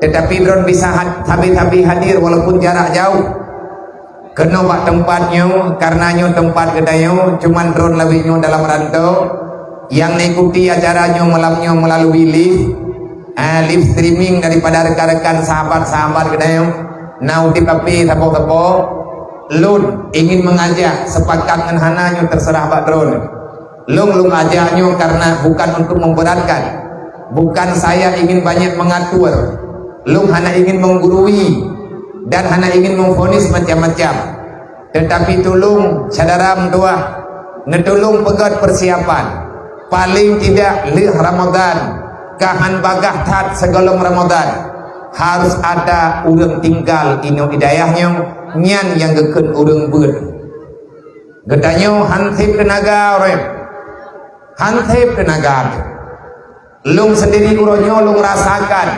tetapi droen bisa had-, sabe-sabe hadir walaupun jarak jauh. Keunoe bak teumpat nyoe, karena nyoe teumpat geutanyoe, cuman droen lawét nyoe dalam rantau, nyang mengikuti acara nyoe malam nyoe melalui live, eh, live streaming daripada rekan-rekan sahabat-sahabat geutanyoe, na udeb api sapo-sapo, lôn ingin mengajak sepakat ngon hana nyoe terserah bak droen. Lôn, lôn ajak nyoe karena bukan untuk memberatkan. Bukan saya ingin banyak mengatur. Lôn hana ingin menggurui dan hana ingin memvonis macam-macam. Tetapi tulông syedara meutuwah, neutulông peugét persiapan. Paléng tidak lheueh Ramadan, ka han bagaih that sigohlom Ramadan, harus ada ureuëng tinggai inoe di dayah nyoe, nyan nyang geukheun ureuëng beuet. Geutanyoe han sép teunaga ureuëng, han sép teunaga. Lôn sendiri uroe nyoe lôn rasakan,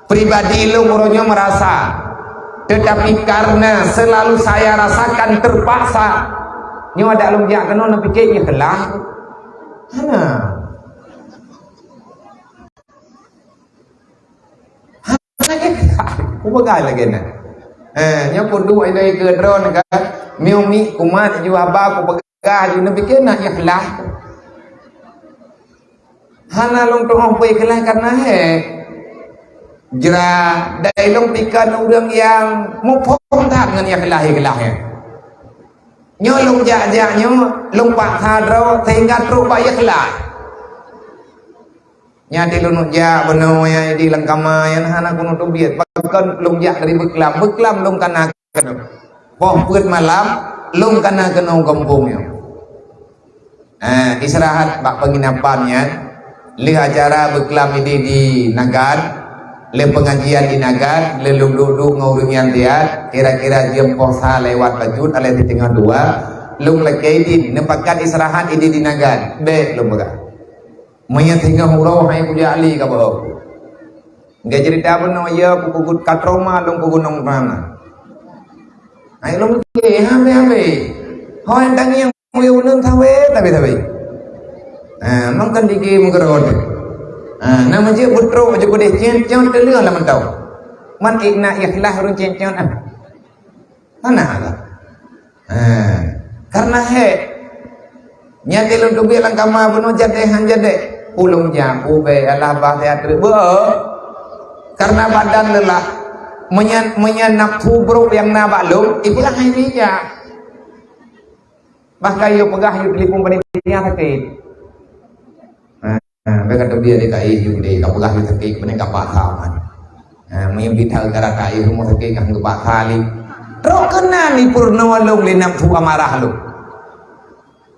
pribadi lôn uroe nyoe merasa, tetapi karena selalu saya rasakan terpaksa, nyoe adak lôn jak keunoe neupike ikhlas. Hana. Hana ikhlas. Kupeugah lagée nyan. Eh, nyoe peuduek ilée keu droe kan. Mieu mi kumat ju haba kupeugah ju neupike na ikhlas. Hana lôn tuoh peuikhlas karena hék. Jra dai lôn pike ureuëng nyang muphom that ngon ikhlas-ikhlas nyan. Nyoe lôn jak-jak nyoe, lôn paksa droe sehingga trok bak ikhlas. Nyan di lôn jak bunoe nyang di lam kama nyan hana keuneuk teubiet. Pakon lôn jak dari beuklam, beuklam lôn kana keunoe. Poh peuet malam lôn kana keunoe gampông nyoe. Eh, istirahat bak penginapan nyan. Lheueh acara beuklam idéh di Nagan, lheueh pengajian di Nagan, lheueh lôn duek-duek ngon ureuëng nyan siat, kira-kira jeuem poh sa lewat bacut, alah siteungoh dua, lôn lakée idin, neupakat istirahat idéh di Nagan, bék lôn peugah. Meunyoe singoh uroe hai kujak li ka beuo. Enggak cerita bunoe ya, ku kugut ka trauma lôn ku gunong mana. Hai lôn ke habéh-habéh. Hoi tangieng Wéu ulôn sabe, sabe, sabe. Ah, mangkon digi meugeurot. Ah, na meujeut beutrok ju keudeh cen-, cen teuleueng lam mantong. Man ikna ikhlas ureuëng cen-, cen, ah. Hana lah. Ah, karena hék. Nyan di lôn teubiet lam kama bunoe jadeh han jadeh. Ulôn japu be alah bah teatre beuh. Karena badan lelah. Meunyan, meunyan nafsu brok nyang na bak lôn, ipeugah hai bijak. Bahkan yue peugah yue telepon panitia sakét. Ha, ha, bèk ka teubiet di kai yue deh, ka peugah yue sakét, beuneuh ka paksa man. Ha, meunyoe bita gara-gara yue rumoh sakét ka geupaksa lé. Trok keunan ipeurunoe lôn lé nafsu amarah lôn.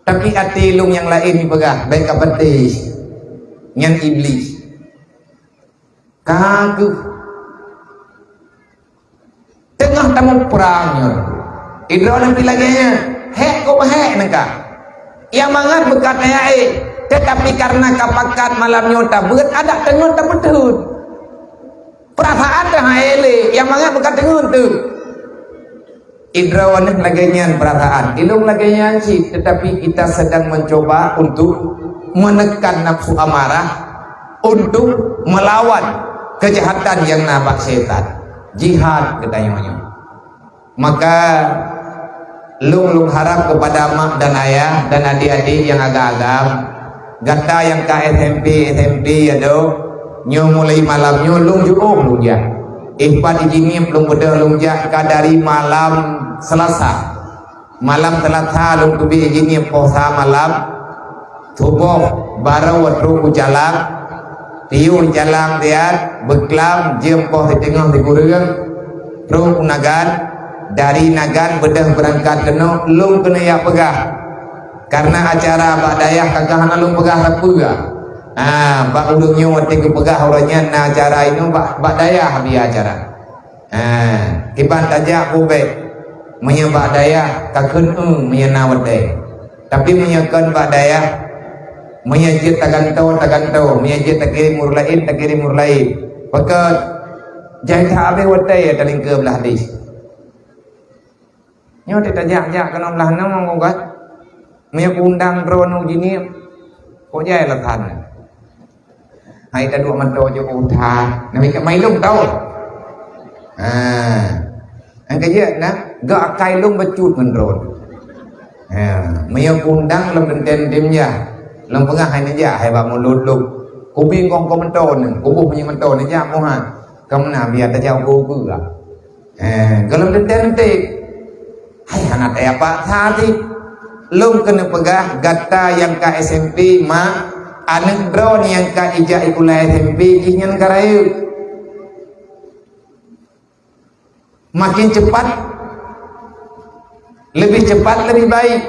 Tapi até lôn nyang laén ipeugah, bèk ka peuteh. Nyan Iblih. Ka keuh. Teungoh tamuprang nyoe. Idroe lôn pi lagèe nyan. Hék kok hék nangka. Nyang mangat beukat ayah éh. Tetapi karena ka pakat malam nyoe tabeuet, adak teungeut tabeuteun. Peurasaan dah hai lé, nyang mangat beukat teungeut tu. Idroe nyoe lagèe nyan peurasaan, ilong lagèe nyan cit, tetapi kita sedang mencoba untuk menekan nafsu amarah, untuk melawan kejahatan yang na bak syaitan. Jihad geutanyoe nyoe. Maka lôn, lôn harap kepada mak dan ayah dan adik-adik yang agam-agam, gata nyang ka S M P, S M P ya do, nyoe mulai malam nyoe lôn jiôh lôn jak. Ipat ijiniep lôn beudôh lôn jak ka dari malam Selasa. Malam Selasa lôn teubiet ijiniep poh sa malam. Suboh barô trok u Jalang. Piôh Jalang siat, beuklam jeuem poh siteungoh sikureueng. Trok u Nagan. Dari Nagan beudôh beurangkat keunoe lôn keuneuk jak peugah. Karena acara bak dayah ka hana lôn peugah sapeue. Ah, bak ureueng nyoe watèe geupeugah uroe nyan na acara inoe bak, bak dayah bia acara. Ha, kiban tajak bubek. Meunyoe bak dayah, ka kheun eu meunyoe na watèe. Tapi meunyoe kon bak dayah, meunyoe jeuet tagantoe, tagantoe. Meunyoe jeuet takirém ureueng laén, takirém ureueng laén. Pakon jai that abéh watèe ya talingke blah hadis. Nyoe teuh tajak-jak keunoe blah nyoe meugat. Meunyoe kuundang droeneuh jiniep, kok jai lah that. Hai taduek mantong jok u that. Nabi kat mai lôn tau. Ha. Angka jeuet na, gak akai lôn bacut ngon droeneuh. Ha. Meunyoe kuundang lôn teuntèe tim jah. Lôn peugah hai neujak hai bak mulod lôn. Kubi kong kong mantong neu, kuboh meunyoe mantong neujak muhat. Kamoe na biar tajak ukeue-ukeue. Eh, gohlom teuntèe-teuntèe. Hai hana teuh paksa cit. Lôn keuneuk peugah gata nyang ka S M P, mak, aneuk droeneuh nyang ka ijak sikula S M P jih nyan ka rayeuk. Makin cepat, lebih cepat, lebih baik.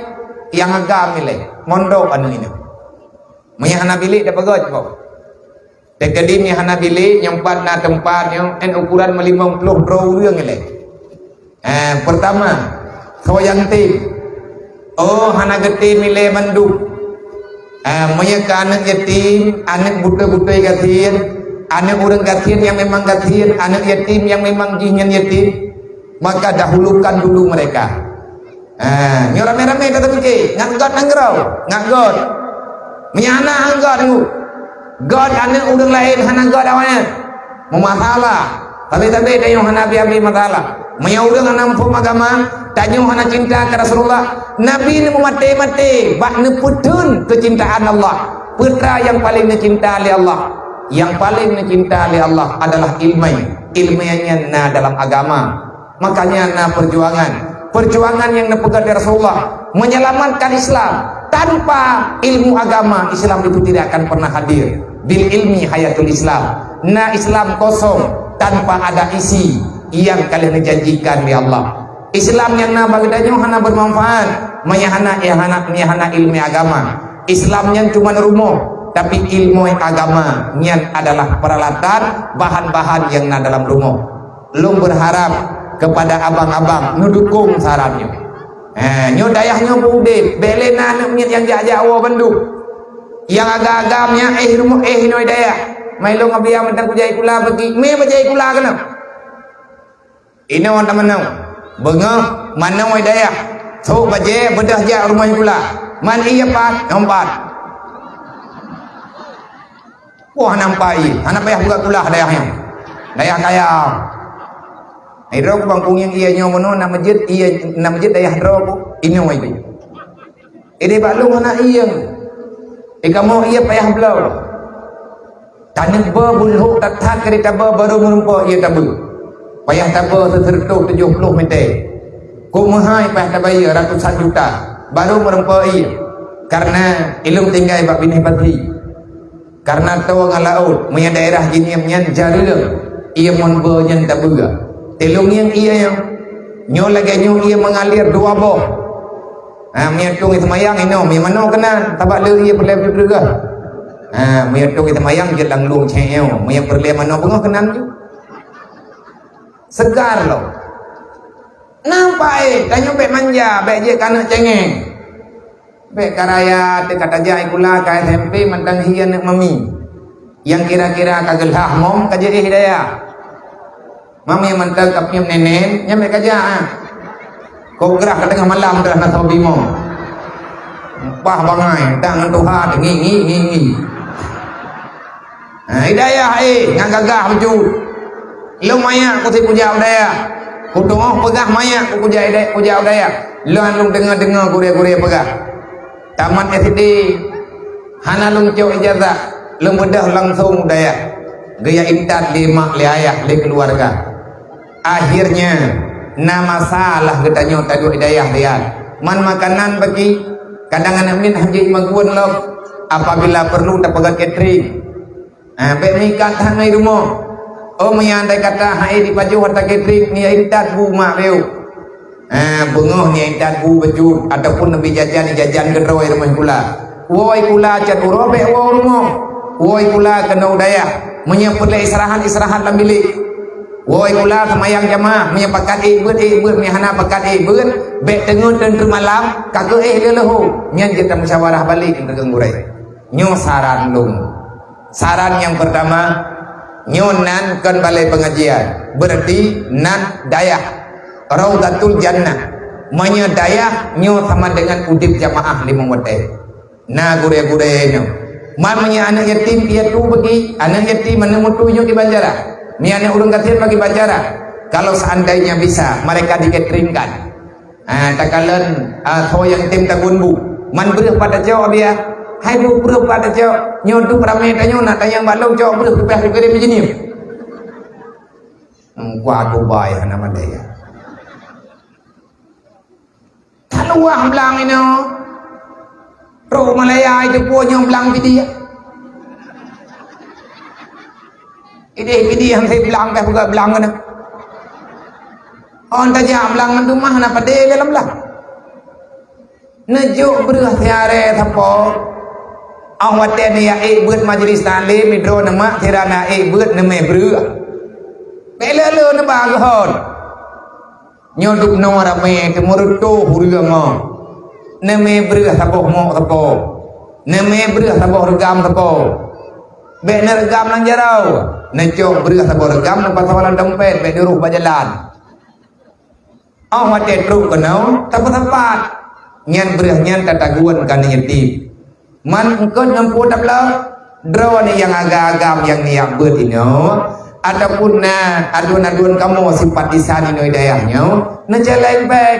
Nyang agam ilèe, mondok aneuk inong. Meunyo hana bilék, tapeugah cit boh. Teukeudi meunyo hana bilék, nyang pat na teumpat nyoe, en ukuran meulimong ploh droe ureuëng ilée. Eh, peurtama, soe nyang tem? Oh, hana geutem ilée mandum. Eh, meunyo keu aneuëk yatim, aneuëk beutôi-beutôi gasien, aneuëk ureuëng gasien nyang memang gasien, aneuëk yatim nyang memang jih nyan yatim, maka dahulukan dulu mereka. Ha, nyoe ramé-ramé tateupike, ngat göt nanggroe, ngat göt. Meunyo hana göt ngu. Göt aneuëk ureuëng laén hana göt awaknyan. Meumasalah. Sabe-sabe tanyoe hana bi-abi masalah. Meunyo ureuëng hana muphom agama, tanyoe hana cinta keu Rasulullah. Nabi neumeumaté-maté bak neupeutheun keucintaan Allah. Peue nyang paleng neucinta lé Allah? Nyang paleng neucinta lé Allah adalah ilmu. Ilmu nyan na dalam agama. Makanya na perjuangan. Perjuangan nyang neupeugah lé Rasulullah menyelamatkan Islam. Tanpa ilmu agama, Islam itu tidak akan pernah hadir. Bil ilmi hayatul Islam. Na Islam kosong tanpa ada isi nyang ka lheueh neujanjikan lé Allah. Islam nyang na bak geutanyoe hana bermanfaat meunyo hana, eh, hana, meunyo hana ilmu agama. Islam nyan cuma rumoh, tapi ilmu agama nyan adalah peralatan, bahan-bahan nyang na dalam rumoh. Lôn beurharap keupada abang-abang neudukong saran nyoe. Eh, nyoe dayah nyoe beu udeb, bék lé na aneuëk miet nyang jak-jak woe bandum. Nyang agam-agam nyan éh rumoh éh inoe dayah. Mai lôn Abiya mantong kujak sikula peugi, mé bajée sikula keunoe. Inoe tamanoe, beungoh manoe dayah. Sôk bajée beudôh jak rumoh sikula. Man ié pat, nyoe pat. Wah, hana meupai, hana payah buka kulah dayah nyoe. Dayah kaya. Hai droe ku bang, kunyueng ié nyoe meunoe na meujeuet, ié na meujeuet dayah droe ku, inoe ié. Ideh bak lôn hana ié. Di kamoe ié payah bloe. Taneuk beu beulhok that-that keu tabeue baru meureumpok ié tabeue. Payah tabeue sireutôh tujoh ploh mètè. Kok meuhai payah tabayeue ratusan juta baru meureumpok ié. Karena ilôn tinggai bak binéh pati. Karena toe ngon laôt, meunyo daerah jinoe nyan jareueng, ié mon beu nyan tabeue. Teulông nyang ié nyoe, nyoe lagèe nyoe ié meungalir dua boh. Ha, meunyo tueng seumayang inoe, meunyo manoe keunan, sabab le ié peureulèe beureuguh. Ha, meunyo tueng seumayang jeuet lam lueng cék nyoe, meunyo peureulèe manoe beungoh keunan ju. Segar lom. Nampak, eh, tanyoe bèk manja, bèk jeuet keu aneuk cengeng. Bèk ka raya teuka tajak sikula ka S M P mantong hi aneuk mami. Nyang kira-kira ka geulah mom ka jeuet hidayah. Mami mantong ka piep nenen, nyan bèk ka jak, ah. Kok grah ka teungoh malam dah na soe bimong. Bah bangai, dang ngon tuha, ngi, ngi, ngi, ngi. Ha, hidayah, eh, nyang gagah bacut. Lôn manyak ku si kujak u dayah. Kuteungoh peugah manyak ku kujak u dayah, kujak u dayah. Lôn lôn deungoe-deungoe gurèe-gurèe peugah. Tamat S D, hana lôn cok ijazah, lôn beudôh langsông u dayah. Geujak intat lé mak, lé ayah, lé keuluwarga. Akhirnya, na masalah geutanyoe taduek i dayah rian. Man makanan bagi, kadang aneuk miet hanjeuet magun lom. Apabila perlu tapeugah catering. Ha, bèk meuikat that ngon rumoh. Oh, meunyo andai kata hai dipajoh ata catering, nyan intat bu mak beu. Ha, beungoh nyan intat bu bacut ataupun neubi jajan, jajan keudroe rumoh kula. Woe kula cot uroe bèk woe rumoh. Woe kula keunoe u dayah. Meunyo peureulèe istirahat, istirahat lam bilék. Woe kula seumayang jamaah, meunyo pakat ék beuet, ék beuet, meunyo hana pakat ék beuet, bèk teungeut teunteuk malam, ka keuh éh lé leuhô. Nyan jeuet tamusyawarah balek ngon gurèe. Nyoe saran lôn. Saran nyang peurtama, nyoe nan kon balai pengajian, berarti nan dayah. Raudhatul Jannah. Meunyo dayah, nyoe sama dengan udeb jamaah limong watèe. Na gurèe-gurèe nyoe. Man meunyo aneuk yatim piatu bagi, aneuk yatim aneuk meutu nyoe di Banjarah. Meunyo aneuk ureueng gasien bagi Banjarah. Kalau seandainya bisa, mereka diketeringkan. Ah, takalon, ah, soe nyang tem tagun bu. Man breuh pat tacok biah. Hai bu, breuh pat tacok. Nyoe duek ramé tanyoe nak tanyong bak lôn cok breuh peupiah keu keurim jeunieuh. Engkwa aku bai hana mandai ya. Taluah blang inoe. Roh Malaya itu punyong blang pidi. Ideh pidi han sei blang, beh peugah blang keunoe. Oh, tajak blang ngon teuma hana padé dalam blang. Neujok breuh siaré sapo. Óh watée neujak ék beuet majlis taklim, droeneuh mak sira na ék beuet neumé breueh. Bék le-le neuba geuhon. Nyoe dubnoe ramé teumeurutoh ureuëng ngon. Neumé breueh saboh mok sapo. Neumé breueh saboh reugam sapo. Bék neureugam lam jaroe. Neucok breueh saboh reugam neupasoe lam dompet, bék neuroh bak jalan. Óh watée trok keunoe tapeusapat, nyan breueh nyan tatagun keu aneuk yatim. Man eungkot ngon peue tabloe, droeneuh nyang agam-agam nyang neujak beuet inoe, ataupun na aduen-aduen kamoe simpatisan inoe dayah nyoe, neucaleng péng.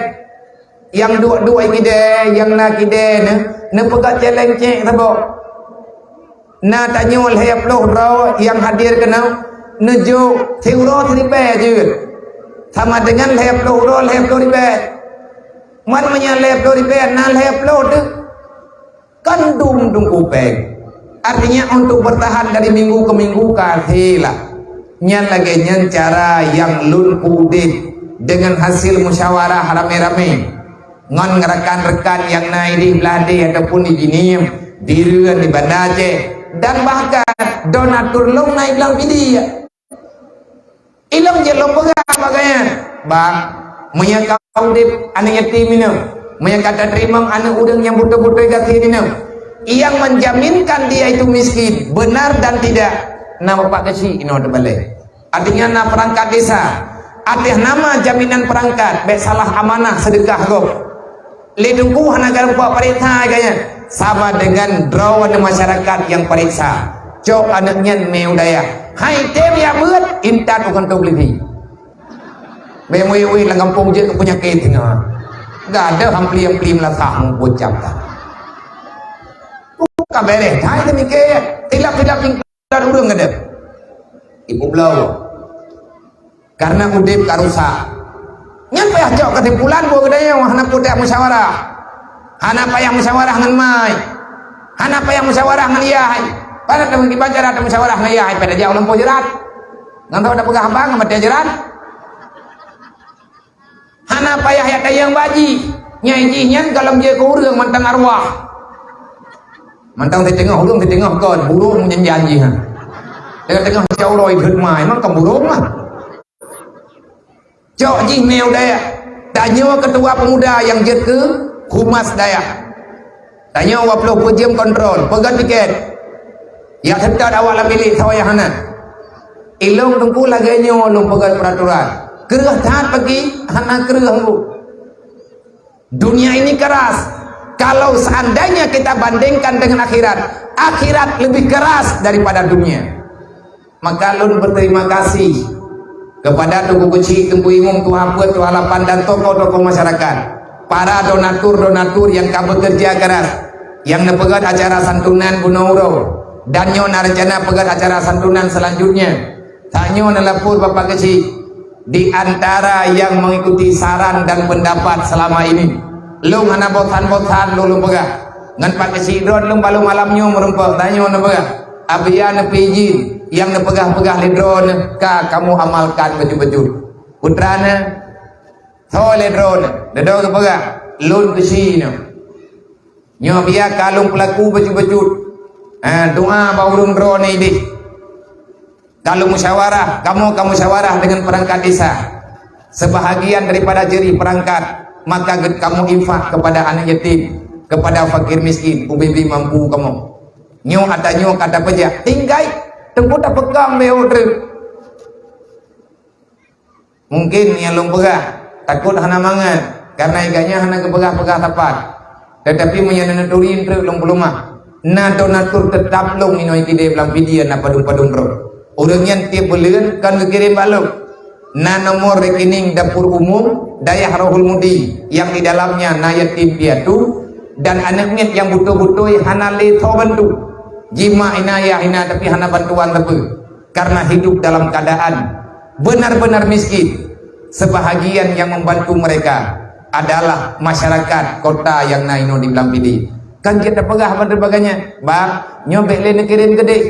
Nyang duek-duek kidée, nyang na kidée neu, neupeugah caleng cék saboh. Na tanyoe lhée ploh droe nyang hadir keunoe, neujok siuroe siribée jeuet. Sama dengan lhée ploh uroe lhée ploh ribée. Man meunyoe lhée ploh ribée na lhée ploh teuk, kan dum dum kupéng. Artinya untuk bertahan dari minggu ke minggu ka hase lah. Nyan lagée nyan cara nyang lôn peuudeb deungon hasil musyawarah ramé-ramé. Ngon rekan-rekan nyang na idéh blah deh ataupun di Jeunieb, di Reuen, di Banda Aceh, dan bahkan donatur lôn na i Blang Pidie. Ilôn jeuet lôn peugah bak gobnyan, "Bang, meunyoe ka udeb aneuk yatim inong, meunyoe ka tateurimong aneuk ureuëng nyang beutôi-beutôi gaséh inong, nyang menjaminkan dia itu miskin, benar dan tidak?" Na bapak keuchik inoe teubalée. Artinya na perangkat desa, ateueh nama jaminan perangkat, bék salah amanah seudeukah gob. Lé Teungku hana galom pareksa gaya, sama dengan droeneuh masyarakat nyang pareksa. Cok aneuk nyan meu dayah. Hai tem jak beuet, intat u kantô polisi. Bék muwit-wit lam gampông jeuet keu peunyakét singoh. Gadôh ampli-ampli meulasah mubuet jam dah. Bukan beres, hai teumiké, tilap-tilap tingkat ureuëng gadôh. Ibu bloe. Karena udeb ka rusak. Nyan payah cok kesimpulan buet geutanyoe hana payah musyawarah. Hana payah musyawarah ngon mai. Hana payah musyawarah ngon yah. Pada teuma kiban cara musyawarah ngon yah, pada jak u lampôh jeurat. Ngon tahu dak peugah haba ngon mata jeurat. Hana payah yak tayang baji. Nyai jih nyan galom jeuet keu ureuëng mantong arwah. Mantong siteungoh ureuëng siteungoh kon, burung nyan janji ha. Tengah-tengah cak uroe jeuet mai, memang kan burung lah. Cok jih meu dayah. Tanyoe ketua pemuda nyang jeuet keu humas dayah. Tanyoe dua ploh peuet jeuem kontrol, peugah tiket. Yak seutôt awak lam bilik sawa nyang hana. Ilong teungku lagée nyoe lôn peugah peraturan. Kreueh that pagi, hana kreueh teungku. Dunia ini keras. Kalau seandainya kita bandingkan dengan akhirat, akhirat lebih keras daripada dunia. Maka lôn berterima kasih kepada Teungku Keuchik, Teungku Imum, Tuha Peuet, Tuha Lapan dan tokoh-tokoh masyarakat, para donatur-donatur nyang ka bekerja keras, nyang neupeugét acara santunan bunoe uroe, dan nyoe na rencana peugét acara santunan selanjutnya. Tanyoe neulapor Bapak Keuchik, di antara nyang mengikuti saran dan pendapat selama ini. Lôn hana bosan-bosan lôn, lôn peugah. Ngon Pak Keuchik droe lôn bak lôn malam nyoe meurumpok, tanyoe neupeugah. Apabila neupeuijin nyang neupeugah-peugah lé droeneuh ka kamoe amalkan beujeuet-beujeuet. Putra neuh, soe lé droeneuh, neudoe geupeugah, lôn keuchik nyoe. Nyoe biya ka lôn peulaku beujeuet-beujeuet. Ha, doa bak ureuëng droeneuh idéh. Ka lôn musyawarah, kamoe ka musyawarah deungon perangkat desa. Sebahagian daripada jeurih perangkat, maka gét kamoe infak kepada aneuk yatim, kepada fakir miskin, ubé-bé mampu kamoe. Nyoe ata nyoe ka tapeujak, tinggai teungku tapeukong lé ureuëng. Mungkin nyang lôn peugah, takot hana mangat, karena ié gobnyan hana geupeugah-peugah sapat. Tetapi meunyoe neuturi treuk lôn peuleumah, na donatur teutap lôn inoe kidée lam video na padum-padum droe. Ureuëng nyan tieb buleuen kan geukirém bak lôn. Na nomor rekening dapur umum Dayah Rohul Mudi nyang di dalamnya na yatim piatu dan aneuk miet nyang beutôi-beutôi hana lé soe bantu. Jimak ina yah ina tapi hana bantuan sapeue. Karena hidup dalam keadaan benar-benar miskin. Sebahagian yang membantu mereka adalah masyarakat kota yang na inoe di Blang Pidie. Kan kita peugah pada baganya, "Bang, nyoe bék lé neukirém keudeh.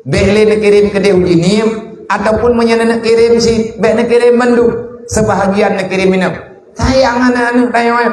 Bék lé neukirém keudeh uji niem, ataupun meunyoe neukirém cit, bék neukirém mandum. Sebahagian neukirém inong." Sayang aneuk-aneuk tanyoe.